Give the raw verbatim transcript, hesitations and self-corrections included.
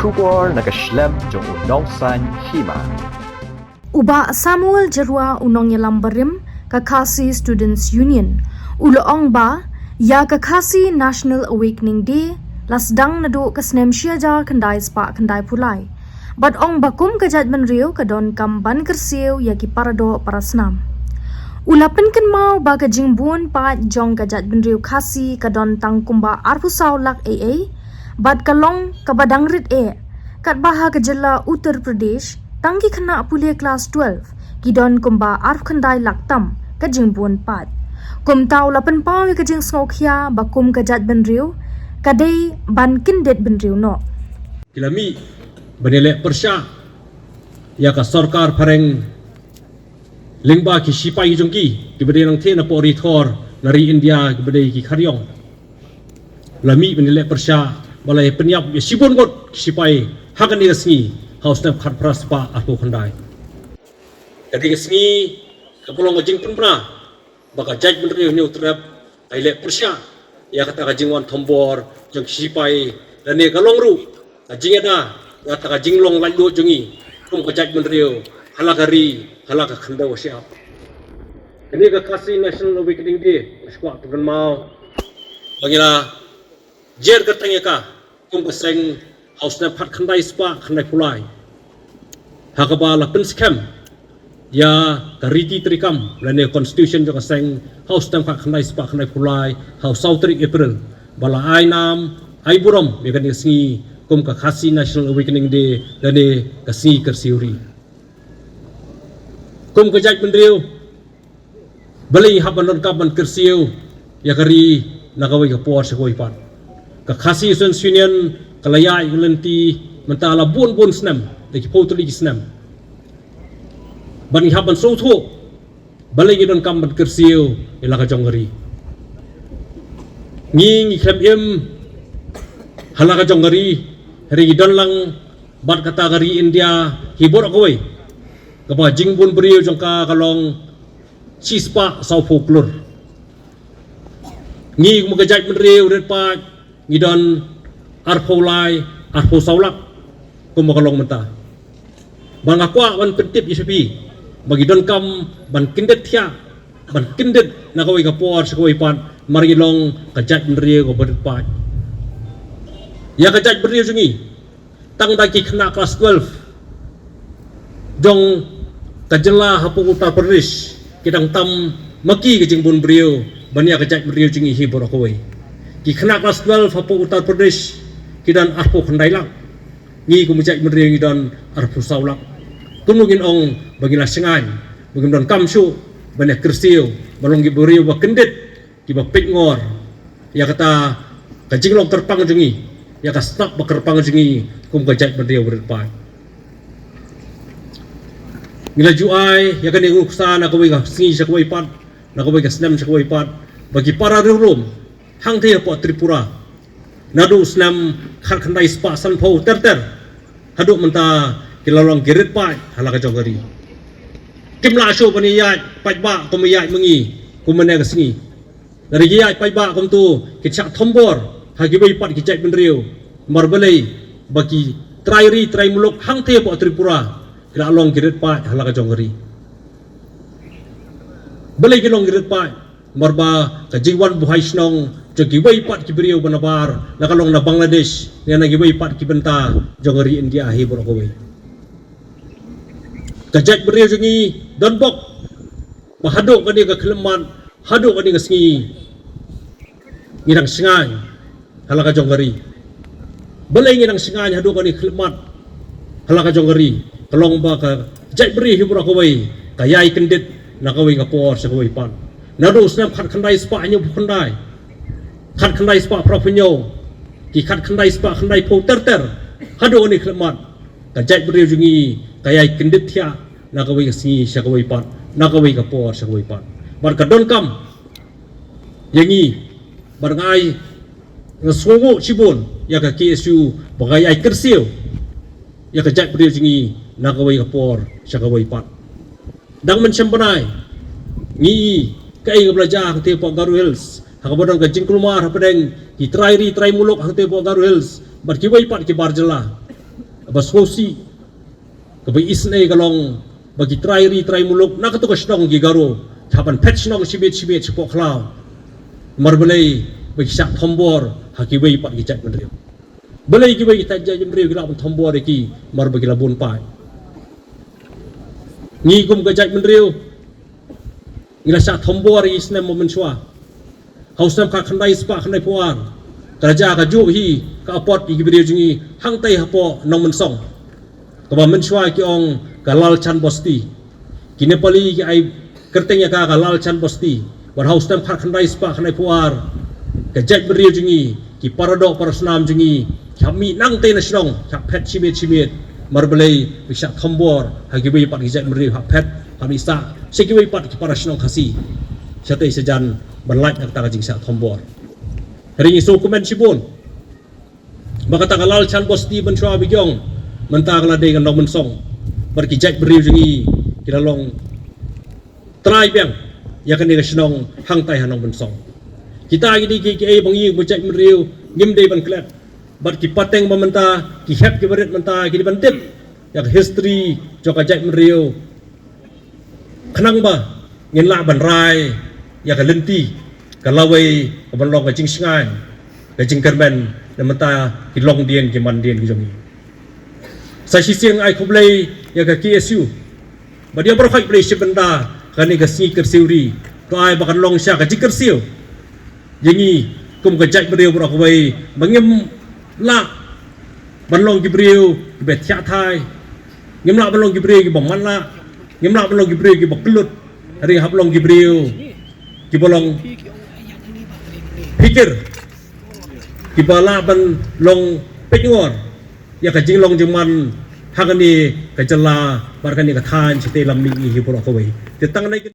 Khubor na ka shlem jong u Nongsaiñ Hima. U Bah Samuel Jyrwa, u nongïalam barim ka Khasi Students Union, u la ong ba ïa ka Khasi National Awakening Day la sdang naduh ka snem shi hajar khyndai spah khyndai phew lai. Bad ong ba kum ka jaitbynriew ka donkam ban kyrsiew ïa ki paradoh parasnam. U la pynkynmaw ba ka jingbun paid jong ka jaitbynriew Khasi ka don tang kumba arphew saw lak ei ei, bad ka long kaba dang rit eh, katba ha ka jylla Uttar Pradesh tang ki khynnah pule klas twelve ki don kumba arphew khyndai lak tam ka jingbun paid. Kumta u la pynpaw ïa ka jingsngewkhia ba kum ka jaitbynriew ka dei ban kyndit bynriew noh. Ki la mih ban ïaleh pyrshah ïa ka sorkar phareng lyngba ki sipai jong ki, kiba dei nangtei na pdeng ri thor na ri India, kiba dei ki khariong. La mih ban ïaleh pyrshah, ba la pynïap ïa shibun ngut ki sipai ha kane ka sngi, ha u snem khatphra spah arphew khyndai. Ka dei ka sngi kaba long ka jingpynbna ba ka jaitbynriew Hynñiewtrep ka ïaleh pyrshah ïa kata ka jingwan thombor jong ki sipai, lane ka long ruh ka jingïada ïa kata ka jinglong laitluid jong ngi kum ka jaitbynriew ha la ka ri, ha la ka khyndew shyiap. Kane ka Khasi National Awakening Day, nga kwah pynkynmaw ba ngi la jer kyrteng ïa ka kum ka seng ha u snem khatkhyndai spah khyndai phew lai, ha kaba la pynskhem ïa ka riti treikam lane constitution jong ka seng ha u snem khatkhyndai spah khyndai phew lai, ha u saw tarik April, ba la ai nam ai burom ïa kane ka sngi kum ka Khasi National Awakening Day lane ka sngi kyrsiew ri. Kum ka jaitbynriew, balei ngi hap ban donkam ban kyrsiew ïa ka ri na kawei ka por sha kawei pat? Ka Khasi Students Union ka la ïaid ka lynti mynta la bun bun snem, da ki phew tylli ki snem, ban ngi hap ban sngewthuh balei ngi donkam ban kyrsiew ïa la ka jong ka ri. Ngi ngi khlem im ha la ka jong ka ri, hynrei ngi don lang bad kata ka ri India hi baroh kawei, kaba jingbun briew jong ka ka long shispah sawphew klur. Ngi kum ka jaitbynriew rit paid ngi don arphew lai, arphew saw lak, kumba ka long mynta. Ba nga kwah ban pyntip ïa phi ba ngi donkam ban kyndit thiah, ban kyndit na kawei ka por sha kawei pat, mar ngi long ka jaitbynriew kaba rit paid. Ïa ka jaitbynriew jong ngi, tang da ki khynnah klas twelve jong ka jylla hapoh Uttar Pradesh ki dang tam ma ki ka jingbun briew ban ïa ka jaitbynriew jong ngi hi baroh kawei. Ki khynnah klas twelve hapoh Uttar Pradesh ki don arphew khyndai lak, ngi kum ka jaitbynriew ngi don arphew saw lak. Kumno ngin ong ba ngi la shngaiñ, ba ngim donkam shuh ban ïa kyrsiew, ba long ki briew ba kyndit, kiba pynngor ïa kata ka jinglong kyrpang jong ngi, ïa ka step ba kyrpang jong ngi kum ka jaitbynriew rit paid? Ngi la ju ai ïa kane ka nuksa na kawei ka sngi sha kawei pat, na kawei ka snem sha kawei pat, ba ki para riewlum hangtei hapoh Tripura, naduh u snem khatkhyndai spah sanphew ter ter haduh mynta ki la long ki rit paid ha la ka jong ka ri. Kim lah shuh ban ïaid paidbah kum ïaid ma ngi kum mynne ka sngi. Lada ki ïaid paidbah kumto, ki shah thombor ha kiwei pat ki jaitbynriew. Namar balei? Ba ki trai ri trai muluk hangtei hapoh Tripura ki la long ki rit paid ha la ka jong ka ri. Balei ki long ki rit paid? Namar ba ka jingwan buhai shnong jong kiwei pat ki briew ba nabar, la ka long na Bangladesh ne na kiwei pat ki bynta jong ka ri India hi baroh kawei. Ka jaitbynriew jong ngi don bok ba haduh kane ka khyllipmat, haduh kane ka sngi, ngi dang shngaiñ ha la ka jong ka ri. Balei ngi dang shngaiñ haduh kane ka khyllipmat ha la ka jong ka ri? Ka long ba ka jaitbynriew hi baroh kawei ka ïai kyndit na kawei ka por sha kawei pat. Naduh u snem khatkhyndai spah hynñiewphew khyndai, khatkhyndai spah phraphew hynñiew, ki khatkhyndai spah khyndaiphew ter ter, haduh kane ka khyllipmat, ka jaitbynriew jong ngi ka ïai kyndit thiah na kawei ka sngi sha kawei pat, na kawei ka por sha kawei pat. Bad ka donkam ïa ngi bad nga ai, nga sngewnguh shibun ïa ka K S U ba ka ïai kyrsiew ïa ka jaitbynriew jong ngi na kawei ka por sha kawei pat. Dang mynshem bnai ngi i kaei kaba la jia hangtei hapoh Garo Hills, ha kaba don ka jingkulmar hapdeng ki trai ri trai muluk hangtei hapoh Garo Hills bad kiwei pat ki bar jylla. Ba sngewsih, kaba isynei ka long ba ki trai ri trai muluk na katu ka shnong ki Garo ki hap ban phet shnong shibit shibit shapoh khlaw. Namar balei? Ba ki shah thombor ha kiwei pat ki jaitbynriew. Balei kiwei ki jaitbynriew ki lah ban thombor ïa ki? Namar ba ki la bun paid. Ngi kum ka jaitbynriew ngi la shah thombor ïa ki snem ba mynshuwa. Ha u snem khatkhyndai spah khyndaiphew ar ka la jia kajuh hi ka apot ïa ki briew jong ngi hangtei hapoh Nongmynsong, kaba mynshuwa ki ong ka Lalchan Bosti. Ki Nepali ki ai kyrteng ïa ka ka Lalchan Bosti. Bad ha u snem khatkhyndai spah khyndaiphew ar ka jaitbynriew jong ngi, ki paradoh parasnam jong ngi ki hap mih nangtei na shnong, ki hap phet shimiet shimiet. Namar balei? Ba ki shah thombor ha kiwei pat ki jaitbynriew, hap phet, hap mih sah sha kiwei pat ki para shnong Khasi shatei shajan ban lait na kata ka jingshah thombor. Hynrei ngi sngewkmen shibun ba kata ka Lalchan Bosti mynshuwa ba ki ong mynta ka la dei ka Nongmynsong. Bad ki jaitbynriew jong ngi ki la long trai biang ïa kane ka shnong hangtei ha Nongmynsong. Kita ki dei ki, kiei ba ngi ba jaitbynriew ngim dei ban klet. Bad ki pateng ba mynta, ki hep ki barit mynta ki dei ban tip ïa ka history jong ka jaitbynriew, khnang ba ngin lah ban rai ïa ka lynti ka lawei kaban long ka jingshngaiñ, ka jingkyrmen na bynta ki longdien ki mandien ki jong ngi. Sa shisien ai khublei ïa ka K S U bad ïa baroh khoit Blei shibynta kane ka sngi kyrsiew ri. To ai ba kan long sha ka jingkyrsiew ïa ngi kum ka jaitbynriew baroh kawei, ba ngim lah ban long ki briew kiba thiah thai, ngim lah ban long ki briew kiba matlah, ngim lah ban long ki briew kiba kyllut. Hynrei hap long ki briew kiba long phikir, kiba lah ban long peitngor ïa ka jinglong jingman ha kane ka jylla bad kane ka thaiñ shatei lam mihngi hi baroh kawei. Te tang kane ka